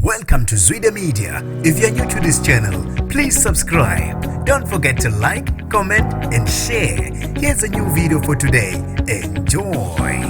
Welcome to Zwida Media. If you're new to this channel, please subscribe. Don't forget to like, comment, and share. Here's a new video for today. Enjoy.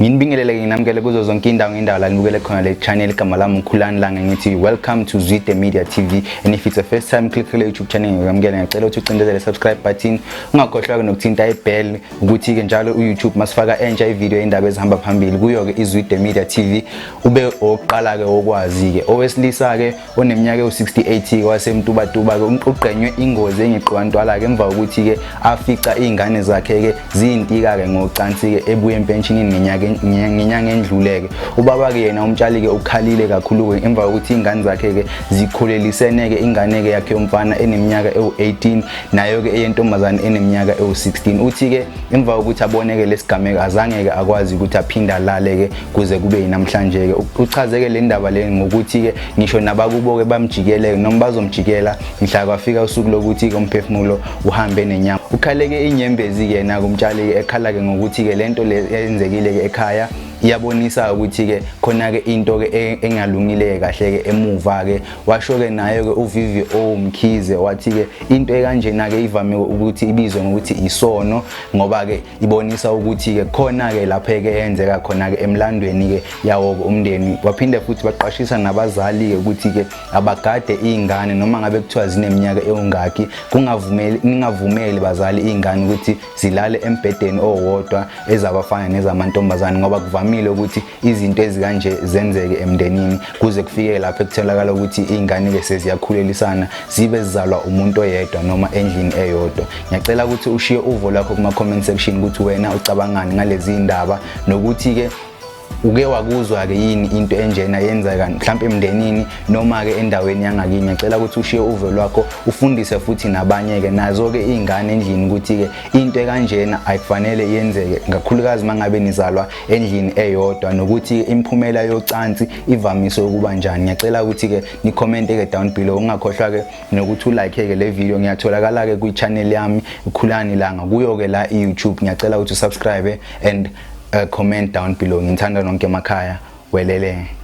Nginibingelele, nginamukele kuzo zonke indawo ngendawo la nibukele khona le channel. Igama lami uKhulani Langa, ngithi welcome to Zwide Media TV, and if it's the first time click kule YouTube channel, ngikwamukela. Ngiyacela ukuthi ucindezele subscribe button, ungakhohlwa nokuthinta ibell ukuthi-ke njalo u-YouTube masifaka entsha ivideo, indaba ezihamba phambili kuyo-ke iZwide Media TV, ube owokuqala-ke wokwazi-ke. Owesilisa-ke oneminyaka ewu-68-ke waseMtubatuba-ke ugqenywe ingozi engeqiwantwala-ke emva kokuthi-ke afica iy'ngane zakhe-ke ziyintika-ke ngocansi-ke ebuye empenshinini ngenyanga endlule-ke. Ubaba-ke yena uMtshali-ke ukhalile kakhulu-ke emva kokuthi iy'ngane zakhe-ke zikhulelisene-ke, ingane-ke yakhe yomfana eneminyaka ewu-18 nayo-ke eyentombazane eneminyaka ewu-16. Uthi-ke emva kokuthi abone-ke lesigameko, azange-ke akwazi ukuthi aphinde alale-ke kuze kube yinamhlanje-ke. Uchazeke le ndaba le ngokuthi-ke ngisho nabakubo-ke bamjikele noma bazomjikela mhla kwafika usuku lokuthi-ke umphefumulo uhambe nenyama. Ukhaleke inyembezi-ke yena kuMtshali-ke, ekhala-ke ngokuthi-ke lento le eyenzekile-ke ekhaya iyabonisa ukuthi-ke khona-ke into-ke engalungile kahle-ke emuva-ke. Washo-ke naye-ke uVVO Mkhize, wathi-ke into ekanjena-ke ivame ukuthi ibizwe ngokuthi isono, ngoba-ke ibonisa ukuthi-ke khona-ke lapho-ke eyenzeka khona-ke emlandweni-ke yawo-ke umndeni. Waphinde futhi baqwashisa nabazali-ke ukuthi-ke abagade iy'ngane noma ngabe kuthiwa zineminyaka ewungaki, kungavumeli, ningavumeli bazali iy'ngane ukuthi zilale embhedeni owodwa ezabafana nezamantombazane, ngoba kuvamile ukuthi izinto ezikanje zenzeke emndenini kuze kufike lapho ekutholakala ukuthi iy'ngane-ke seziyakhulelisana zibe zizalwa umuntu oyedwa noma endlini eyodwa. Ngiyacela ukuthi ushiye uvo lwakho kuma-comment section ukuthi wena ucabangani ngalezi ndaba, nokuthi-ke uke wakuzwa-ke yini into enjena yenzeka mhlawumpe emndenini noma-ke endaweni yangakini. Ngiyacela ukuthi ushiye uvo lwakho, ufundise futhi nabanye-ke nazo-ke iy'ngane endlini ukuthi-ke into ekanjena ayikufanele yenzeke, kakhulukazi uma ngabe nizalwa endlini eyodwa, nokuthi imiphumela yocansi ivamise ukuba njani. Ngiyacela ukuthi-ke ni-comment-e-ke down below, ungakhohlwa-ke nokuthi u-like-ke le video. Ngiyatholakala-ke kwi-channel yami uKhulani Langa kuyo-ke la i-YouTube. Ngiyacela ukuthi usubscribe and comment down below. Ngithanda nonke emakhaya, welele.